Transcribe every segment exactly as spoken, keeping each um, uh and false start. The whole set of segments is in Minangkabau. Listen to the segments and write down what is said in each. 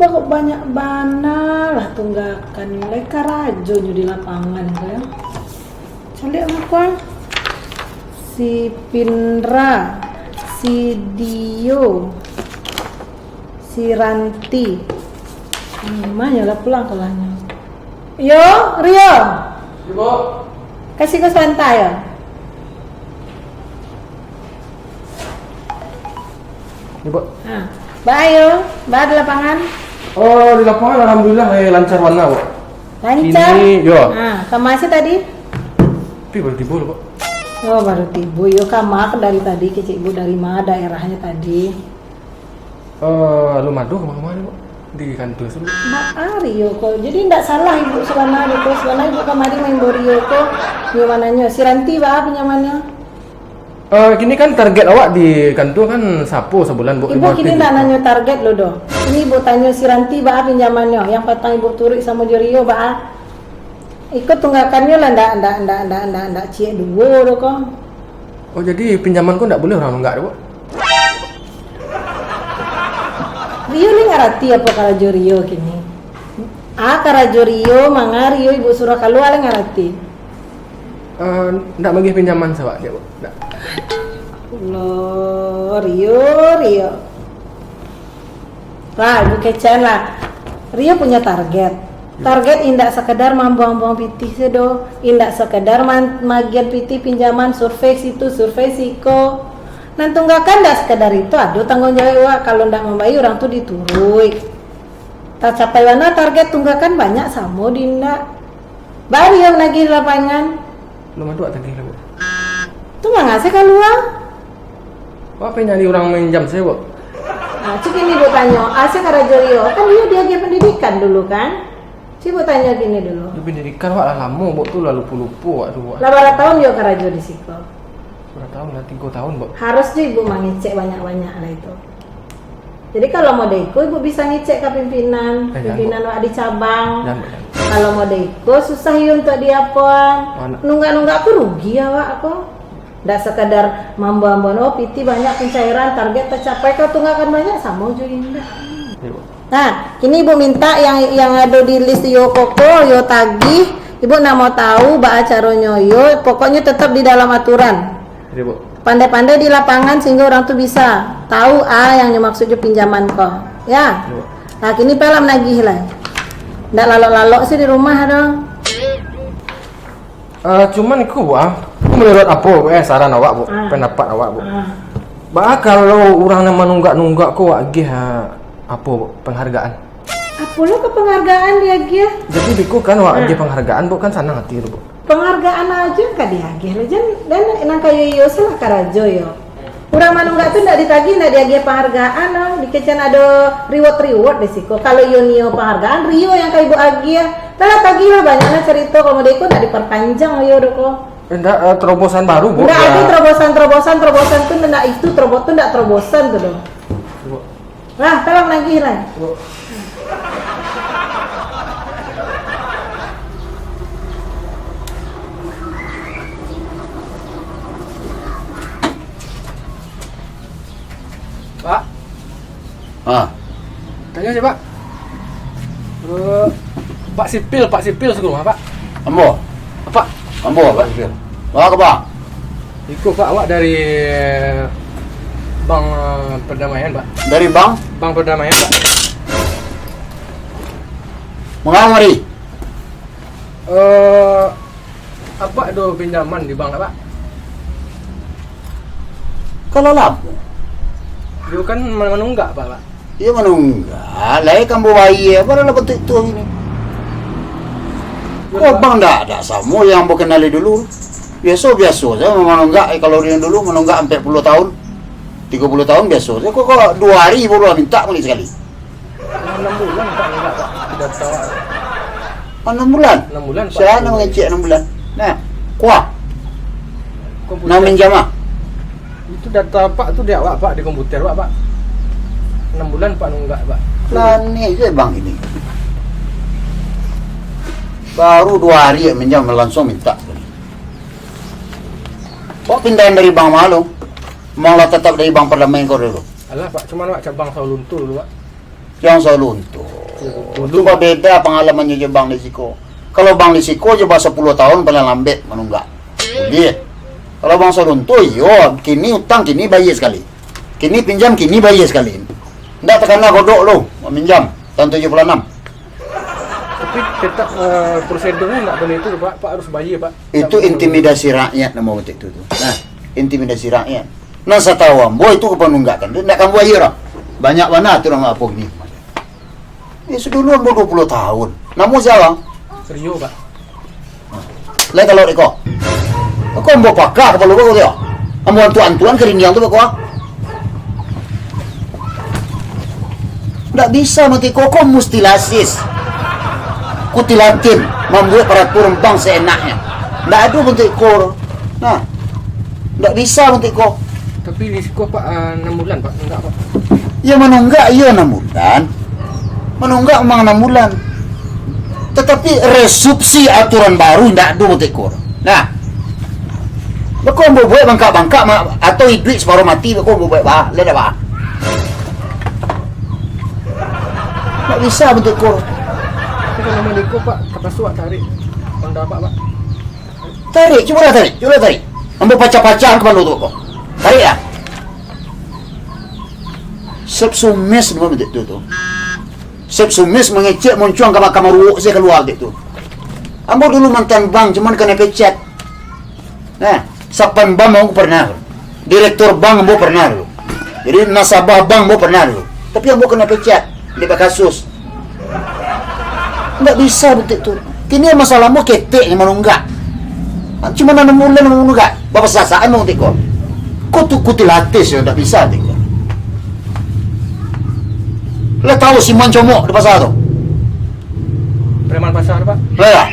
Kok banyak bana lah tunggakan, lai karajonyo di lapangan ko yo. Caliak lah, Kuang. Si Pindra, si Dio, si Ranti. Hmm, ma nyo lah pulang kalahnyo. Yo, Rio. Ibu. Kasih ko sabanta yo. Ibu. Ha. Baa yo, baa di lapangan? Oh, di lapangan alhamdulillah, eh, lancar bana, Bu. Lancar? Kini, yo. Ha, kama se tadi? Tapi baru tibo lo, Bu. Oh, baru tibo. Yo, kama dari tadi, kecek Ibu dari ma daerahnyo tadi? Eh, alun ado kama-kama, Bu. Di kantua se, Bu. Baa Rio ko. Jadi ndak salah Ibu sabana ko. Sabana Ibu kamari maimbau Rio ko. Nyo mananyo, si Ranti baa pinjamannyo? Eh, kini kan target awak di kantua kan sapo sabulan, Bu? Ibu kini ndak nanyo target lo doh. Kini Ibu tanyo si Ranti baa pinjamannyo, yang patang Ibu turuik samo jo Rio baa. Iko tunggakannyo lah ndak, ndak, ndak, ndak, ndak, ndak ciek duo doh ko. Oh, jadi pinjaman ko ndak buliah urang nunggak doh, Bu? Rio ni ngarati apo karajo Rio kini? Ah, karajo Rio, manga Rio Ibu suruah kalua lah ngarati. Eh, ndak magiah pinjaman sawak, Dek, Bu? Ndak. Allah, Rio, Rio. Lah, Ibu kecekan lah. Rio punya target. Target indak sekedar mambuang-buang pitih se doh, indak sekedar man-, magian pitih pinjaman, survei situ, survei siko. Nan tunggakan ndak sekedar itu, ado tanggung jawab awak, kalau ndak mambayia urang tu dituruik. Tacapai bana target tunggakan banyak samo di indak. Baa Rio nagih lapangan. Alun ado tagih lah, Bu. Tu manga se kalua? Wak pai nyari urang minjam se, Bu. Ah, cik ini Ibu tanyo, asa karajo Rio, kan Rio diagiah pendidikan dulu kan? Cik Ibu tanyo kini dulu. Di pendidikan wak lah lamo, Bu, tu lah lupo-lupo wak tu, Wak. Lah bara taun Rio karajo di siko? Bara taun lah, tigo taun, Bu. Harus jo Ibu mangecek banyak-banyak lah itu. Jadi, kalau model iko, Ibu bisa ngecek ka pimpinan, eh, jan, Bu. Pimpinan wak di cabang. Jan, Bu, jan. Kalau model iko, susah iyo untuak diapoan. Nunggak-nunggak ko rugi awak ko. Ndak sakadar mambo-amboan, oh, pitih banyak pencairan, target tacapai, kalau tunggakan banyak, samo jo indak. Iyo, Bu. Nah, kini Ibu minta yang, yang ado di list iyo koko, iyo tagih, Ibu nak mau tahu baa caronyo iyo, pokoknyo tetap di dalam aturan. Iyo, Bu. Pandai-pandai di lapangan sehingga urang tu bisa tahu a yang nyo maksud jo pinjaman ko. Ya. Iyo, Bu. Nah, kini pai lah managih lai. Ndak lalok-lalok se di rumah doh. Eh, cuman iko, Bu, ah. Menurut apo, Bu, eh, saran awak, Bu, ah, pendapat awak, Bu. Ah. Baa kalau urang nan manunggak-nunggak ko wak agiah, ah, apo, Bu, penghargaan? Apo lo ka penghargaan diagiah? Jadi biko kan wak, ah, agiah penghargaan, Bu, kan sanang ati tu, Bu. Penghargaan ajo ka diagiah lah, jan, dan nan kayo iyo se lah karajo yo. Urang manunggak tu ndak ditagih, ndak diagiah penghargaan, ah. Dikecekan ado reward-reward di siko. Kalau iyo nio penghargaan, Rio yang ka Ibu agiah. Dah lah, tagih lah, banyak lah carito. Kalau model iko ndak diperpanjang iyo doh ko. Indak, eh, terobosan baru, Bu. Ndak ado terobosan, terobosan, terobosan tu ndak itu, terobos-, tu ndak terobosan tu doh. Bu. Lah, tolong nagih lah. Bu. Pak. Ah. Tanyo se, Pak. Eh, Pak Sipil, Pak Sipil siko rumah, Pak. Ambo. Apak. Ambo, Pak Sipil. Baa kaba? Iko, Pak, awak dari Bank, eh, Perdamaian, Pak. Dari Bank? Bank Perdamaian, Pak. Manga kamari? Eh, Apak ado pinjaman di bank, Pak? Kalau lamo. Iyo kan man-, manunggak, Pak, Pak. Iyo manunggak, lai kambo bayia, baru lah bantuak tu ini. Iyo, Pak. Ko bank ndak, ndak samo yang ambo kenali dulu. Biaso-biaso sajo manunggak, eh, kalau yang dulu manunggak ampek puluah tahun, tigo puluah tahun biaso sajo. Ko, ko duo hari baru lah mintak baliak sakali. Anam bulan, Pak, nunggak, Pak. Data, Pak. Anam bulan? Anam bulan, Pak. Sia nan mangecek anam bulan? Nah, kuah. Komputer. Nan minjam, ah? Itu data Pak tu di awak, Pak, di komputer Pak, Pak. Anam bulan Pak nunggak, Pak. Lah, ni je bank ini. Baru duo hari minjam, langsuang mintak. Kok pindahan dari bank ma lo? Manglah tatap dari Bank Perdamaian ko dulu? Alah, Pak, cuman, Pak, cabang Saulunto dulu, Pak. Bang Saulun tu. Yo, tu babeda pangalamannyo jo bang di siko. Kalau bang di siko jo ba sapuluah taun paling lambek manunggak. Buliah. Kalau bang Saulun tu, iyo, kini utang, kini bayia sakali. Kini pinjam, kini bayia sakali. Ndak takana godok lo, minjam tahun tujuah puluah anam. Tapi tetap, eh, prosedurnya nggak boleh itu, Pak. Pak harus bayar, Pak. Itu intimidasi rakyat namo bantuak itu tu. Nah, intimidasi rakyat. Nah, satahu ambo itu ka panunggakan tu, ndak ka ambo bayar lah. Banyak bana tu urang apo gini. Ya, sadulu ambo duo puluah tahun. Namo sia? Rio, Pak. Lai kalau dek ko. Ko ambo pakah kapalo ko, ko. Ambo antuan-antuan karindiang tu, ko. Ndak bisa bantuak ko, ko mustilasis. Kutilatin, mambuek paraturan bang seenaknyo. Ndak ado bantuak ko. Nah. Ndak bisa bantuak ko. Tapi di siko, Pak, ah, enam bulan, Pak. Enggak, Pak. Ya, manunggak iyo enam bulan. Manunggak memang enam bulan. Tatapi resupsi aturan baru ndak ado bantuak ko. Nah. Beko ambo buek bangkak-bangkak, ma-, atau iduik saparuah mati, beko ambo buek, bah. Lai dak, bah. Ndak bisa bantuak ko. Tapi kalau mau diiko, Pak, kapasuak tarik Honda, Pak, Pak. Tarik, cubolah tarik, cubolah tarik. Ambo pacah-pacah kapalo tu, ko. Tarik lah. Sep sumes namo bantuak tu, tu. Sep sumes mangecek moncuang ka, ka maruok se kalua bantuak tu. Ambo dulu mantan bank, cuman kanai pecet. Nah, sapan bank ambo pernah. Direktur bank ambo pernah dulu. Jadi, nasabah bank ambo pernah dulu. Tapi ambo kanai pecet, dek bakasus. Ndak bisa bantuak tu. Kini masalah ambo ketek nyo manunggak. Cuma anam bulan manunggak. Bapasasaan bantuak ko. Ko tu kutilatis yo, ndak bisa bantuak ko. Lah tahu si Mancomok di pasar tu? Preman pasar, Pak. Lah, ya.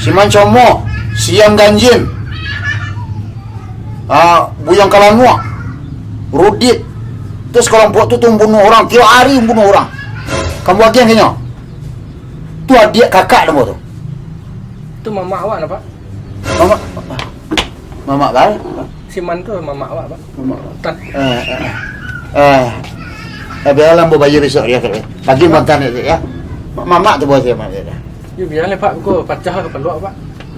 Si Mancomok, Siam Ganjin. Ah, Buyang Kalanuak, Rudit. Terus kalau buat tu, tu bunuh orang, tiap hari bunuh orang. Kamu agiah kayaknya. Tu adiak kakak nama tu. Tu mamak awak nah, Pak. Mamak, mamak, Bang? Si Man tu mamak awak, Pak. Mamak awak. Tan. Eh, eh, eh. Eh, eh, biarlah ambo bayar besok dia, kalau pagi mantan itu, ya. Mamak tu buat siapa dia? Yo, biarlah, Pak, ko pacah lah kapalo, Pak.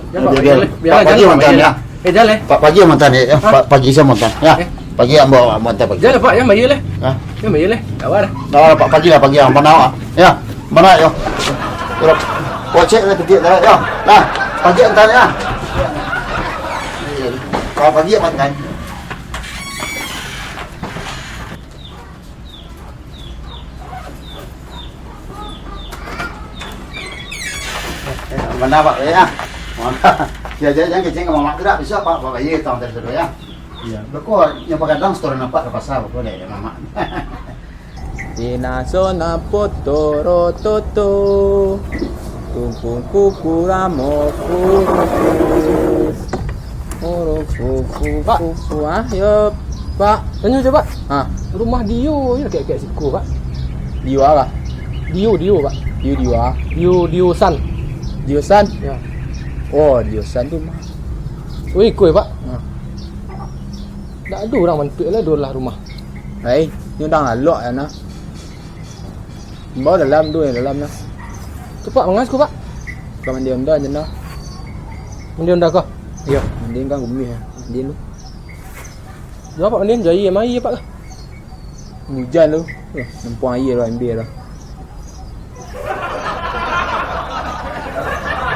Ya, Pak, biarlah, biarlah, pagi mantan, ya. Eh, jan, eh. Pak, pagi mantan, ya. Hah? Pak, pagi saya mantan, ya. Eh. Pagi ambo mantan pagi. Jan, Pak, ya, bayar lah. Hah? Ya, bayar lah. Kawan. Nah, Pak, pagi lah, pagi lah. Mana, ya? Mana, yo? Yo, Pak, cek lah, titik lah, ya. Nah, pagi mantan, ya. Kalau pagi mantan. Eh, bana, Pak, ya. Ya, jangan, jangan keceng ka mamak tu dah. Bisa, Pak, Pak, ya, tang terus, ya. Iya, beko nyo pagadang setoran nampak ka pasar, beko dek mamak. Tina sona potoro toto, tungkung kuku ramo kuku. Uru fufu Pak. Fufu, ah, yo, Pak. Tanyo je, Pak. Ha. Rumah Dio je kek-kek siko, Pak. Dio apo? Dio, Dio, Pak. Dio, Dio, ah. Dio, Dio San. Dio San? Ya. Oh, Dio San tu mah. Oh, iko ya, Pak? Ha. Ndak ado urang bantuak lah, ado lah rumah. Hai, ni urang lalok ya, nah. Bawa dalam tu, ya, dalam nah. Tu, Pak, mangas ko, Pak? Ka mandi Honda je nah. Mandi Honda ko? Iyo, mandi kan gumih ya. Mandi lu. Yo, Pak, mandi jai, emang iya, Pak? Hujan tu. Eh, nampuang aia tu, ambiak tu.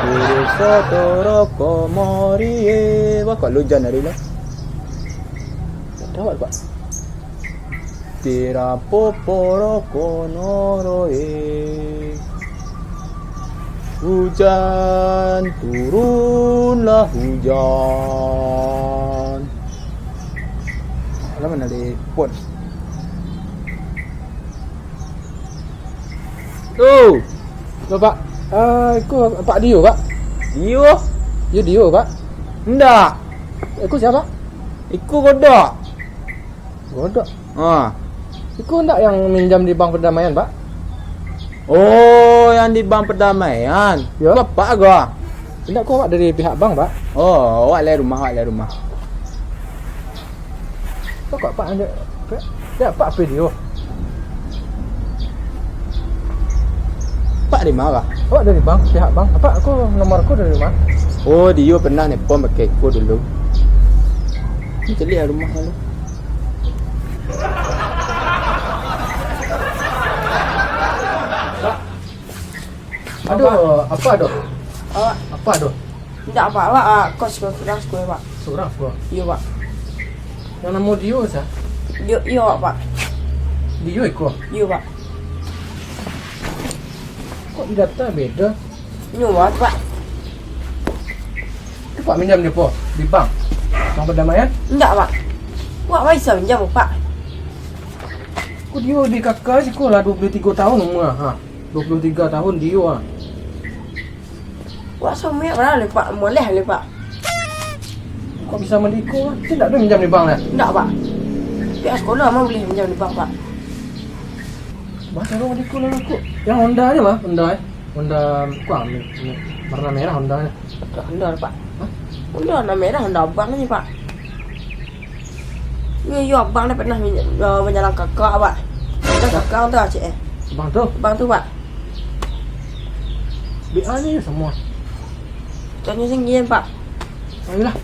Guru Sotoro Komori, eh. Wah, kok hujan hari tu? Tak tahu, Pak. Tira poporo konoro, eh. Hujan, turunlah hujan. Alah, mana di pot? Tu. Tu, Pak. Ah, iko Pak Dio, Pak? Dio? Yo, Dio, Pak. Ndak. Iko sia, Pak? Iko Godok. Godok? Ha. Iko ndak yang minjam di Bank Perdamaian, Pak? Oh, yang di Bank Perdamaian? Yo. Bapak ko? Indak ko, awak dari pihak bank, Pak. Oh, awak lai rumah, awak lai rumah. Kok, kok Pak ande-, Pak, ya, Pak video. Pak di ma? Awak dari bank, pihak bank. Apak, ko nomor ko dari ma? Oh, Dio pernah nelpon pakai ko dulu. Ni caliak lah rumah lu. Aduh, apak doh? Apak? Apak doh? Indak, Pak. Awak, ah, kos ko, surang siko, Pak. Surang siko? Iyo, Pak. Nan namo Dio sa? Dio, iyo, Pak. Dio iko? Iyo, Pak. Kok di data beda? Nyo, Pak. Itu Pak minjam di apo? Di bank? Bank Perdamaian? Indak, Pak. Awak ma bisa minjam, Pak? Kok Dio di kaka siko lah, dua puluh tigo tahun umur, ha. Dua puluh tigo tahun Dio, ha. Wak, samuek lah, Pak. Moleh lah, Pak. Kok bisa mandi ko? Saya ndak ado minjam di bank lah. Ndak, Pak. Pihak sekolah mah buliah minjam di bank, Pak. Bah, caro mandi ko lah, kok. Yang Honda ni mah, Honda, eh. Honda, kok, warna merah Honda ni. Honda, Pak. Hah? Honda warna merah, Honda abang ni, Pak. Iyo, iyo, abang dah pernah many-, eh, manyalang kakak, Pak. Dah kakak tu, cek, eh. Abang tu? Abang tu, Pak. B A ni samo. Tanyo sendiri, Pak. Ayolah.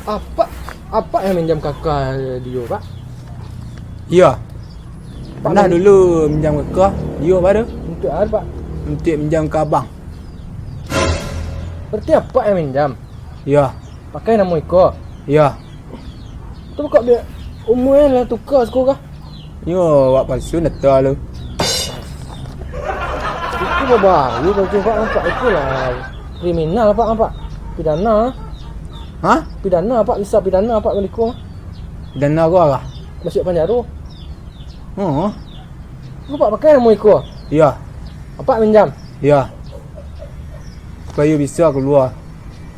Apak, apak yang minjam kakak Dio, Pak? Iyo. Pernah dulu minjam ka ko, iyo, baru. Untuak apo, Pak? Untuak minjam ka abang. Berarti apak yang minjam? Iyo. Pakai namo iko? Iyo. Tu kok dia umua lah tuka siko kah? Iyo, awak palsu data lu. Itu babaru palsu, Pak, nampak iko lah. Kriminal, Pak, nampak. Pidana. Hah? Pidana, Pak, bisa pidana, Pak, beko. Pidana ko apo? Masuak panjaro. Oh. Ko Apak pakai namo iko? Iyo. Apak minjam? Iyo. Supayo bisa kalua.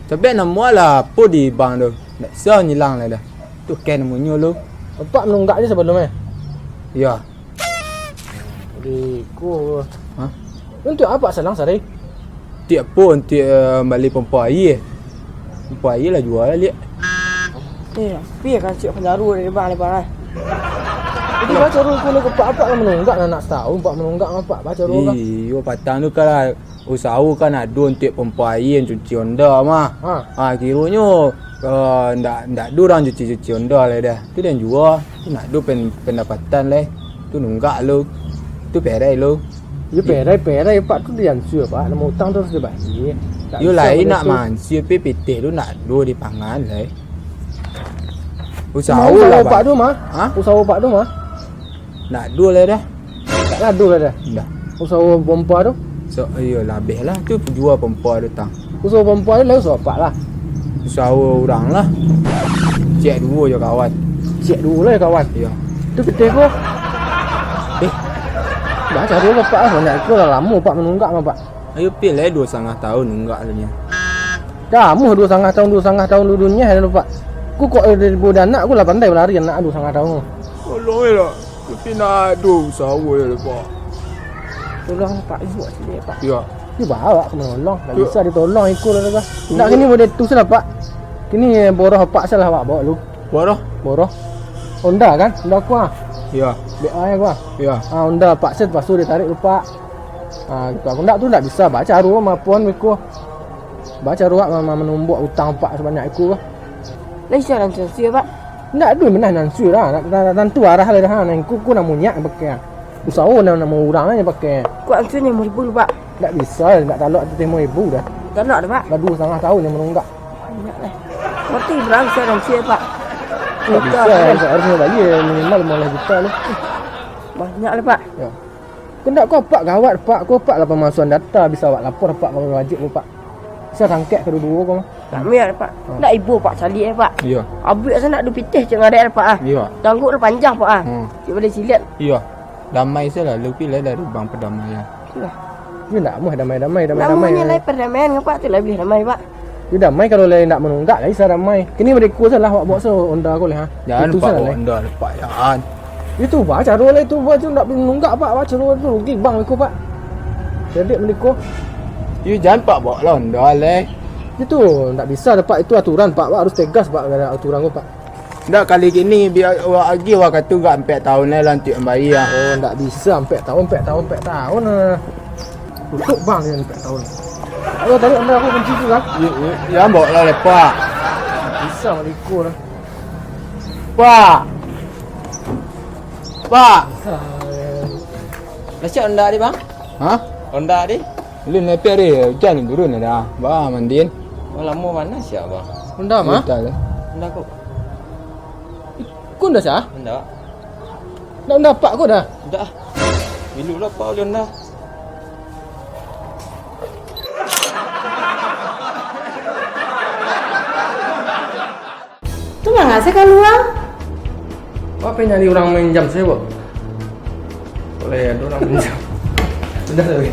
Tapi namo lah apo di bank tu? Ndak bisa nyilang lai doh. Tu kan namonyo lo. Apak manunggak se sabalum, eh? Iyo. Jadi, iko. Hah? Untuak apo salang sari? Tiok po, untuak, eh, bali pompa aia. Pompa aia lah jua lah, liak. Eh, pi kan siap panjaro dari bang lebar, eh. Jadi baco dulu kuno ke pak, apak lah manunggak, nak, nak tahu, apak manunggak, apak baco dulu kan. Iyo, patang tu kan lah, usaho kan ado untuak pompa aia, cuci Honda mah. Ha. Ha, kironyo, eh, ndak, ndak ado urang cuci-cuci Honda lai dah. Tu dan jua. Tu nak ado pen-, pendapatan lai. Tu nunggak lo. Tu perai lo. Yo perai, perai, Pak, tu diansua, Pak. Namo utang tu harus dibayia. Yo lain nak mansua, pi pitih tu nak ado di pangan lai. Usaho lah, Pak. Usaho Pak tu mah? Ha? Usaho Pak tu mah? Nak ado lai dah. Tak lah ado lai dah. Dah. Usaho pompa tu? So, iyo, labih lah. Tu jua pompa tu tang. Usaho pompa tu lah usaho apak lah. Usaho urang lah. Ciek duo jo kawan. Ciek duo lah jo kawan? Iyo. Tu pitih ko? Eh. Dah cari lah, Pak, lah. Banyak ko lah, lamo, Pak, manunggak mah, Pak. Ayo, pi lai duo satangah taun nunggak tu nyo. Lamo duo satangah taun, duo satangah taun duduak nyo, Pak. Ko kok dari budak anak ko lah pandai balari anak duo satangah taun. Tolong lah. Tapi nak ado usaho yo, Pak. Tolong, Pak, ibu sini, Pak. Yo. Ni bawa ka manolong. Tak bisa ditolong iko lah, Pak. Nak kini buliah tu salah, Pak. Kini boroh Pak salah awak bawa lu. Boroh? Boroh. Honda kan? Honda ku ah. Yo. B A yo ku ah. Yo. Ah, Honda Pak se pasu ditarik lu, Pak. Ah, gitu. Aku ndak tu ndak bisa baco aro maafan iko. Baco aro awak ma-, ma-, manumbuak utang Pak sabanyak iko. Lah, isi nan sensir, Pak. Ndak ado nan sensir lah. Ndak, ndak, ndak tantu arah lah dah. Nan iko, ko namo nyo pakai. Usaho nan namo urang nyo pakai. Ko ansua limo ribu lu, Pak. Ndak bisa, ndak talok ateh limo ribu dah. Talok dah, Pak. Lah duo satangah taun nyo manunggak. Banyak lah. Berarti berang sensir, Pak? Ndak bisa, harus bayia minimal limo baleh juta lu. Banyak lah, Pak. Yo. Ko ndak ko apak gawat, Pak. Ko apak lah pamalsuan data, bisa awak lapor, Pak, ka wajib ko, Pak. Bisa tangkek kaduo-duo ko mah. Kami ado, Pak. Ha. Ndak ibo, Pak, caliak, eh, Pak. Iyo. Abuik asa ndak ado pitih cek ngadek, Pak, ah. Iyo. Tangguak lah panjang, Pak, ah. Hmm. Cek baleh ciliak. Iyo. Damai se lah, lu pilih dari Bank Perdamaian. Iyo. Yo ndak amuah damai-damai, damai-damai. Namuah nyo lai perdamaian, ngapa tu lai buliah damai, Pak? Yo damai, kalau lai ndak manunggak, lai sa damai. Kini beko salah awak bawa se Honda ko lai, ha. Jan, Pak, bawa Honda, Pak, jan. Itu, Pak, caro lai tu, Pak, tu ndak manunggak, Pak, Pak, caro tu rugi bank beko, Pak. Jadi beko. Yo jan, Pak, bawa lah Honda lai. Itu ndak bisa dah, Pak, itu aturan, Pak, Pak harus tegas, Pak, ado aturan ko, Pak. Ndak, kali kini bia awak agiah wakatu gak ampek tahun lai lah untuak mambayia. Oh, ndak bisa ampek tahun, ampek tahun, ampek tahun, ah. Tutuik bank dengan ampek tahun. Ayo, tarik onda aku kunci tu lah. Ya, ya, ya, bawa lah lepak. Bisa, Maliko lah. Pak. Pak. Lah siap onda tadi, Bang? Hah? Onda tadi? Ulun lepek tadi, ujan turun dah. Bah, mandiin. Oh, lamo panas siap, Bang? Onda mah? Onda lah. Onda kok? Ko onda sah? Onda. Ndak onda apak ko dah? Ndak ah. Milu lah apak ulun dah. Tu manga se kalua? Awak pai nyari urang minjam se, Bok? Boleh ado urang minjam. Udah, sorry.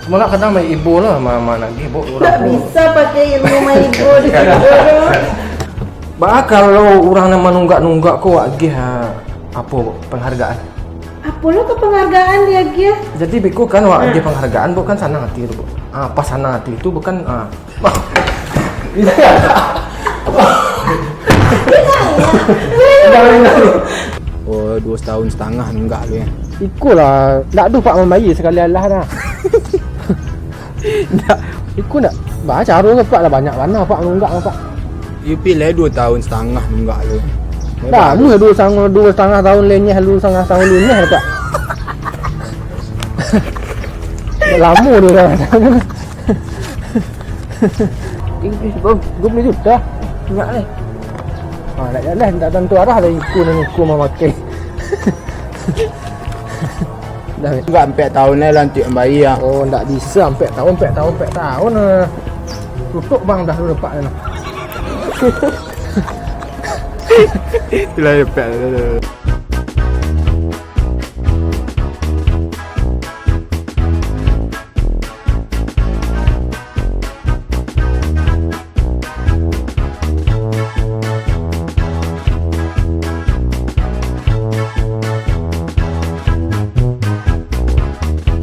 Cuma lah kadang main ibo lah, ma-, managih, Bok, urang tu. Tak bisa pakai ilmu main ibo di situ tu. Baa kalau urang nan manunggak-nunggak ko wak agih, ah, apo, Bok, penghargaan? Apo lo ka penghargaan diagiah? Jadi beko kan wak agih penghargaan, Bok, kan sanang ati tu, Bok. Ah, pas sanang ati tu bukan, ah, Oh, duo tahun satangah nunggak lu, yo. Iko lah, ndak doh Pak mambayia sakali alah dah. Ndak, iko ndak. Baa caro ke Pak lah, banyak bana Pak nunggak, Pak. Yo pi lai duo tahun satangah nunggak lu. Dah, mu duo satangah, duo satangah tahun lenyah lu, satangah tahun lenyah, Pak. Lamo duo tahun. Ih, ih, bro, duo puluah juta. Banyak ni. Ah, nak jalan, tak tantu arah lah iko nan iko mamakai. Dah, weh. Nunggak ampek tahun lai lah untuak mambayia. Oh, ndak bisa ampek tahun, ampek tahun, ampek tahun, ah. Tutuik bank dah lu apak ni. Itulah ampek tahun.